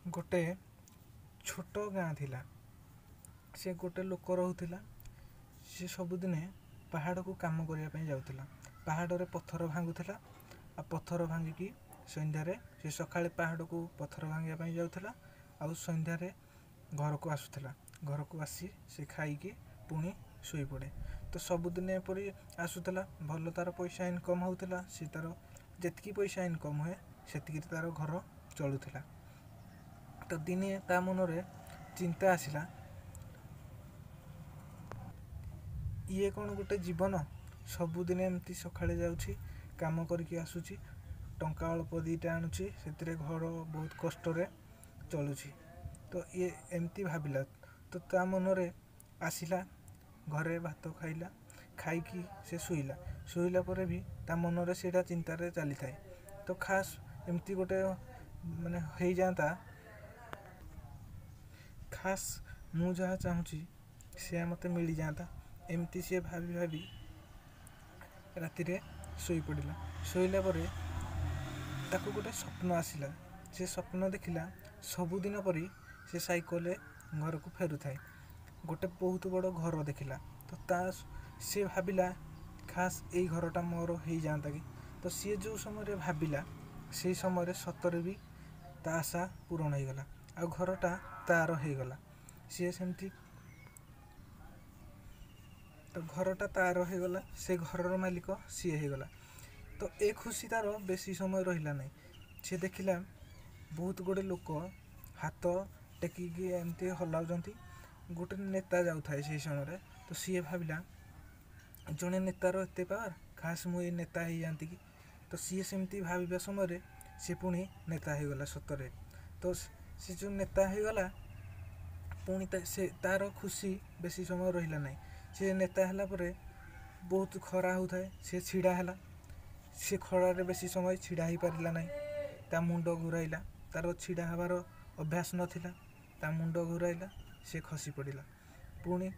ଗୋଟେ ଛୋଟ ଗାଁ ଥିଲା। ସେ ଗୋଟେ ଲୋକ ରହୁଥିଲା। ସେ ସବୁଦିନେ ପାହାଡ଼କୁ କାମ କରିବା ପାଇଁ ଯାଉଥିଲା। ପାହାଡ଼ରେ ପଥର ଭାଙ୍ଗୁଥିଲା, ଆଉ ପଥର ଭାଙ୍ଗିକି ସନ୍ଧ୍ୟାରେ, ସେ ସକାଳେ ପାହାଡ଼କୁ ପଥର ଭାଙ୍ଗିବା ପାଇଁ ଯାଉଥିଲା ଆଉ ସନ୍ଧ୍ୟାରେ ଘରକୁ ଆସୁଥିଲା। ଘରକୁ ଆସି ସେ ଖାଇକି ପୁଣି ଶୋଇପଡ଼େ। ତ ସବୁଦିନେ ଏପରି ଆସୁଥିଲା। ଭଲ ତା'ର ପଇସା ଇନକମ୍ ହେଉଥିଲା। ସେ ତା'ର ଯେତିକି ପଇସା ଇନକମ୍ ହୁଏ, ସେତିକିରେ ତା'ର ଘର ଚଳୁଥିଲା। ତ ଦିନେ ତା ମନରେ ଚିନ୍ତା ଆସିଲା, ଇଏ କ'ଣ ଗୋଟେ ଜୀବନ? ସବୁଦିନେ ଏମିତି ସକାଳେ ଯାଉଛି, କାମ କରିକି ଆସୁଛି, ଟଙ୍କା ଅଳ୍ପ ଦୁଇଟା ଆଣୁଛି, ସେଥିରେ ଘର ବହୁତ କଷ୍ଟରେ ଚଳୁଛି। ତ ଇଏ ଏମିତି ଭାବିଲା। ତ ତା ମନରେ ଆସିଲା, ଘରେ ଭାତ ଖାଇଲା, ଖାଇକି ସେ ଶୋଇଲା। ଶୋଇଲା ପରେ ବି ତା ମନରେ ସେଇଟା ଚିନ୍ତାରେ ଚାଲିଥାଏ। ତ ଖାସ୍ ଏମିତି ଗୋଟେ ମାନେ ହେଇଯାଆନ୍ତା, ଖାସ୍ ମୁଁ ଯାହା ଚାହୁଁଛି ସେୟା ମୋତେ ମିଳିଯାଆନ୍ତା। ଏମିତି ସିଏ ଭାବି ଭାବି ରାତିରେ ଶୋଇପଡ଼ିଲା। ଶୋଇଲା ପରେ ତାକୁ ଗୋଟେ ସ୍ୱପ୍ନ ଆସିଲା। ସେ ସ୍ୱପ୍ନ ଦେଖିଲା, ସବୁଦିନ ପରି ସେ ସାଇକେଲରେ ଘରକୁ ଫେରୁଥାଏ, ଗୋଟେ ବହୁତ ବଡ଼ ଘର ଦେଖିଲା। ତ ତା ସେ ଭାବିଲା, ଖାସ୍ ଏଇ ଘରଟା ମୋର ହେଇଯାଆନ୍ତା କି। ତ ସିଏ ଯେଉଁ ସମୟରେ ଭାବିଲା, ସେଇ ସମୟରେ ସତରେ ବି ତା ଆଶା ପୂରଣ ହେଇଗଲା ଆଉ ଘରଟା ତାର ହେଇଗଲା। ସିଏ ସେମିତି ତ ଘରଟା ତାର ହେଇଗଲା, ସେ ଘରର ମାଲିକ ସିଏ ହେଇଗଲା। ତ ଏ ଖୁସି ତାର ବେଶୀ ସମୟ ରହିଲା ନାହିଁ। ସେ ଦେଖିଲା ବହୁତ ଗୁଡ଼ିଏ ଲୋକ ହାତ ଟେକିକି ଏମିତି ହଲାଉଛନ୍ତି। ଗୋଟେ ନେତା ଯାଉଥାଏ ସେଇ ସମୟରେ। ତ ସିଏ ଭାବିଲା, ଜଣେ ନେତାର ଏତେ ପାୱାର, ଖାସ୍ ମୁଁ ଏଇ ନେତା ହେଇଯାଆନ୍ତି କି। ତ ସିଏ ସେମିତି ଭାବିବା ସମୟରେ ସିଏ ପୁଣି ନେତା ହେଇଗଲା ସତରେ। ତ ସେ ଯେଉଁ ନେତା ହେଇଗଲା, ପୁଣି ସେ ତାର ଖୁସି ବେଶୀ ସମୟ ରହିଲା ନାହିଁ। ସେ ନେତା ହେଲା ପରେ ବହୁତ ଖରା ହେଉଥାଏ, ସେ ଛିଡ଼ା ହେଲା। ସେ ଖରାରେ ବେଶୀ ସମୟ ଛିଡ଼ା ହେଇପାରିଲା ନାହିଁ, ତା ମୁଣ୍ଡ ଘୁରାଇଲା। ତାର ଛିଡ଼ା ହେବାର ଅଭ୍ୟାସ ନଥିଲା। ତା ମୁଣ୍ଡ ଘୁରାଇଲା, ସେ ଖସି ପଡ଼ିଲା। ପୁଣି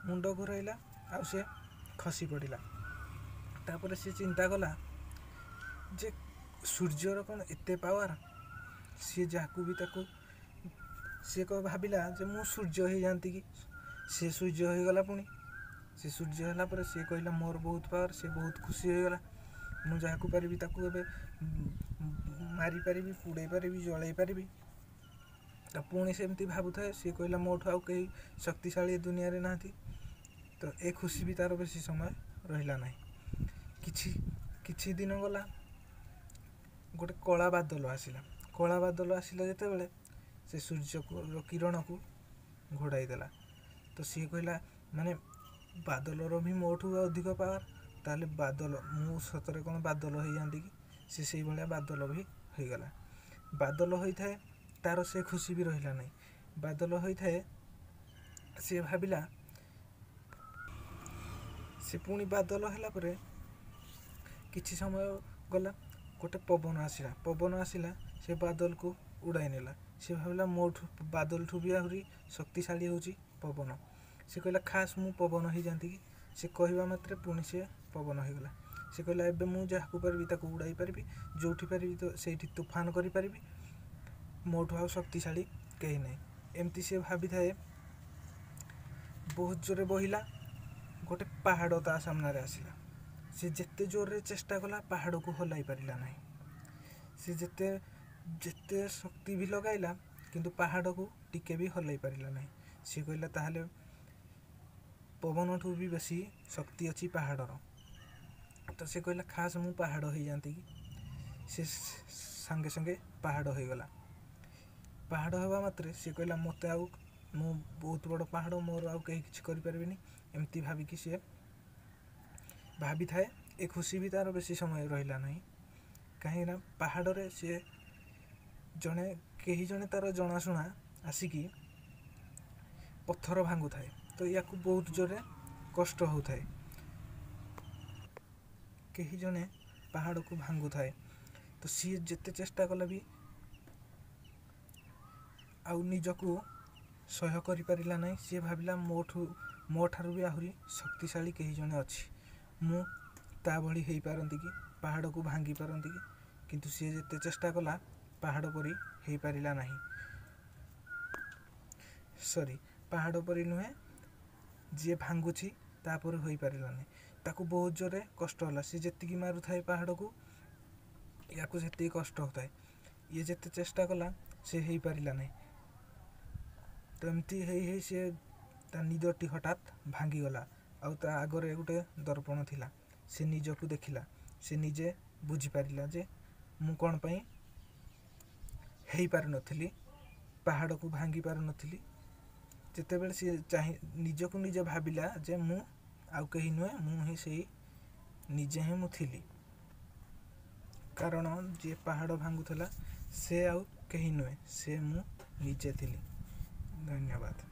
ମୁଣ୍ଡ ଘୁରାଇଲା ଆଉ ସେ ଖସି ପଡ଼ିଲା। ତାପରେ ସେ ଚିନ୍ତା କଲା ଯେ ସୂର୍ଯ୍ୟର କ'ଣ ଏତେ ପାୱାର? ସିଏ ଯାହାକୁ ବି ତାକୁ, ସିଏ କ'ଣ ଭାବିଲା ଯେ ମୁଁ ସୂର୍ଯ୍ୟ ହେଇଯାଆନ୍ତି କି। ସେ ସୂର୍ଯ୍ୟ ହେଇଗଲା। ପୁଣି ସେ ସୂର୍ଯ୍ୟ ହେଲା ପରେ ସିଏ କହିଲା, ମୋର ବହୁତ ପାୱାର। ସେ ବହୁତ ଖୁସି ହେଇଗଲା। ମୁଁ ଯାହାକୁ ପାରିବି ତାକୁ ଏବେ ମାରିପାରିବି, ପୁଡ଼େଇ ପାରିବି, ଜଳେଇ ପାରିବି। ତ ପୁଣି ସେମିତି ଭାବୁଥାଏ। ସିଏ କହିଲା, ମୋଠୁ ଆଉ କେହି ଶକ୍ତିଶାଳୀ ଏ ଦୁନିଆରେ ନାହାନ୍ତି। ତ ଏ ଖୁସି ବି ତାର ବେଶୀ ସମୟ ରହିଲା ନାହିଁ। କିଛି କିଛି ଦିନ ଗଲା, ଗୋଟେ କଳା ବାଦଲ ଆସିଲା। କଳା ବାଦଲ ଆସିଲା ଯେତେବେଳେ, ସେ ସୂର୍ଯ୍ୟକୁ କିରଣକୁ ଘୋଡ଼ାଇ ଦେଲା। ତ ସିଏ କହିଲା, ମାନେ ବାଦଲର ବି ମୋଠୁ ଅଧିକ ପାୱାର, ତାହେଲେ ବାଦଲ, ମୁଁ ସତରେ କ'ଣ ବାଦଲ ହେଇଯାଆନ୍ତି କି। ସେ ସେଇଭଳିଆ ବାଦଲ ବି ହେଇଗଲା। ବାଦଲ ହୋଇଥାଏ, ତାର ସେ ଖୁସି ବି ରହିଲା ନାହିଁ। ବାଦଲ ହୋଇଥାଏ, ସିଏ ଭାବିଲା। ସେ ପୁଣି ବାଦଲ ହେଲା ପରେ କିଛି ସମୟ ଗଲା, ଗୋଟେ ପବନ ଆସିଲା। ପବନ ଆସିଲା, ସେ ବାଦଲକୁ ଉଡ଼ାଇ ନେଲା। ସେ ଭାବିଲା, ମୋଠୁ, ବାଦଲଠୁ ବି ଆହୁରି ଶକ୍ତିଶାଳୀ ହେଉଛି ପବନ। ସେ କହିଲା, ଖାସ୍ ମୁଁ ପବନ ହେଇଯାଆନ୍ତି କି। ସେ କହିବା ମାତ୍ରେ ପୁଣି ସିଏ ପବନ ହେଇଗଲା। ସେ କହିଲା, ଏବେ ମୁଁ ଯାହାକୁ ପାରିବି ତାକୁ ଉଡ଼ାଇ ପାରିବି, ଯେଉଁଠି ପାରିବି ତ ସେଇଠି ତୁଫାନ କରିପାରିବି, ମୋଠୁ ଆଉ ଶକ୍ତିଶାଳୀ କେହି ନାହିଁ। ଏମିତି ସିଏ ଭାବିଥାଏ। ବହୁତ ଜୋରରେ ବହିଲା, ଗୋଟେ ପାହାଡ଼ ତା ସାମ୍ନାରେ ଆସିଲା। ସେ ଯେତେ ଜୋରରେ ଚେଷ୍ଟା କଲା, ପାହାଡ଼କୁ ହଲାଇ ପାରିଲା ନାହିଁ। ସେ ଯେତେ ଯେତେ ଶକ୍ତି ବି ଲଗାଇଲା, କିନ୍ତୁ ପାହାଡ଼କୁ ଟିକେ ବି ହଲାଇ ପାରିଲା ନାହିଁ। ସିଏ କହିଲା, ତାହେଲେ ପବନଠୁ ବି ବେଶୀ ଶକ୍ତି ଅଛି ପାହାଡ଼ର। ତ ସେ କହିଲା, ଖାସ୍ ମୁଁ ପାହାଡ଼ ହେଇଯାଆନ୍ତି କି। ସେ ସାଙ୍ଗେ ସାଙ୍ଗେ ପାହାଡ଼ ହେଇଗଲା। ପାହାଡ଼ ହେବା ମାତ୍ରେ ସିଏ କହିଲା, ମୋତେ ଆଉ, ମୁଁ ବହୁତ ବଡ଼ ପାହାଡ଼, ମୋର ଆଉ କେହି କିଛି କରିପାରିବେନି। ଏମିତି ଭାବିକି ସିଏ ଭାବିଥାଏ। ଏ ଖୁସି ବି ତାର ବେଶୀ ସମୟ ରହିଲା ନାହିଁ। କାହିଁକିନା ପାହାଡ଼ରେ ସିଏ ଜଣେ କେହି ଜଣେ ତାର ଜଣାଶୁଣା ଆସିକି ପଥର ଭାଙ୍ଗୁଥାଏ। ତ ୟାକୁ ବହୁତ ଜୋରରେ କଷ୍ଟ ହେଉଥାଏ। କେହି ଜଣେ ପାହାଡ଼କୁ ଭାଙ୍ଗୁଥାଏ। ତ ସିଏ ଯେତେ ଚେଷ୍ଟା କଲେ ବି ଆଉ ନିଜକୁ ସହ୍ୟ କରିପାରିଲା ନାହିଁ। ସିଏ ଭାବିଲା, ମୋଠୁ, ମୋ ଠାରୁ ବି ଆହୁରି ଶକ୍ତିଶାଳୀ କେହି ଜଣେ ଅଛି, ମୁଁ ତା ଭଳି ହେଇପାରନ୍ତି କି, ପାହାଡ଼କୁ ଭାଙ୍ଗି ପାରନ୍ତି କି। କିନ୍ତୁ ସିଏ ଯେତେ ଚେଷ୍ଟା କଲା ପାହାଡ଼ ପରି ହେଇପାରିଲା ନାହିଁ। ସରି, ପାହାଡ଼ ପରି ନୁହେଁ, ଯିଏ ଭାଙ୍ଗୁଛି ତାପରେ ହୋଇପାରିଲାନି। ତାକୁ ବହୁତ ଜୋରରେ କଷ୍ଟ ହେଲା। ସିଏ ଯେତିକି ମାରୁଥାଏ ପାହାଡ଼କୁ, ୟାକୁ ସେତିକି କଷ୍ଟ ହେଉଥାଏ। ଇଏ ଯେତେ ଚେଷ୍ଟା କଲା ସେ ହେଇପାରିଲା ନାହିଁ। ତ ଏମିତି ହେଇ ହେଇ ସିଏ ତା ନିଦଟି ହଠାତ୍ ଭାଙ୍ଗିଗଲା, ଆଉ ତା ଆଗରେ ଗୋଟେ ଦର୍ପଣ ଥିଲା। ସେ ନିଜକୁ ଦେଖିଲା। ସେ ନିଜେ ବୁଝିପାରିଲା ଯେ ମୁଁ କ'ଣ ପାଇଁ ହେଇପାରୁନଥିଲି, ପାହାଡ଼କୁ ଭାଙ୍ଗି ପାରୁନଥିଲି। ଯେତେବେଳେ ସିଏ ଚାହିଁ ନିଜକୁ ନିଜେ ଭାବିଲା ଯେ ମୁଁ ଆଉ କେହି ନୁହେଁ, ମୁଁ ହିଁ ସେଇ ନିଜେ ହିଁ ମୁଁ ଥିଲି, କାରଣ ଯିଏ ପାହାଡ଼ ଭାଙ୍ଗୁଥିଲା ସେ ଆଉ କେହି ନୁହେଁ, ସେ ମୁଁ ନିଜେ ଥିଲି। ଧନ୍ୟବାଦ।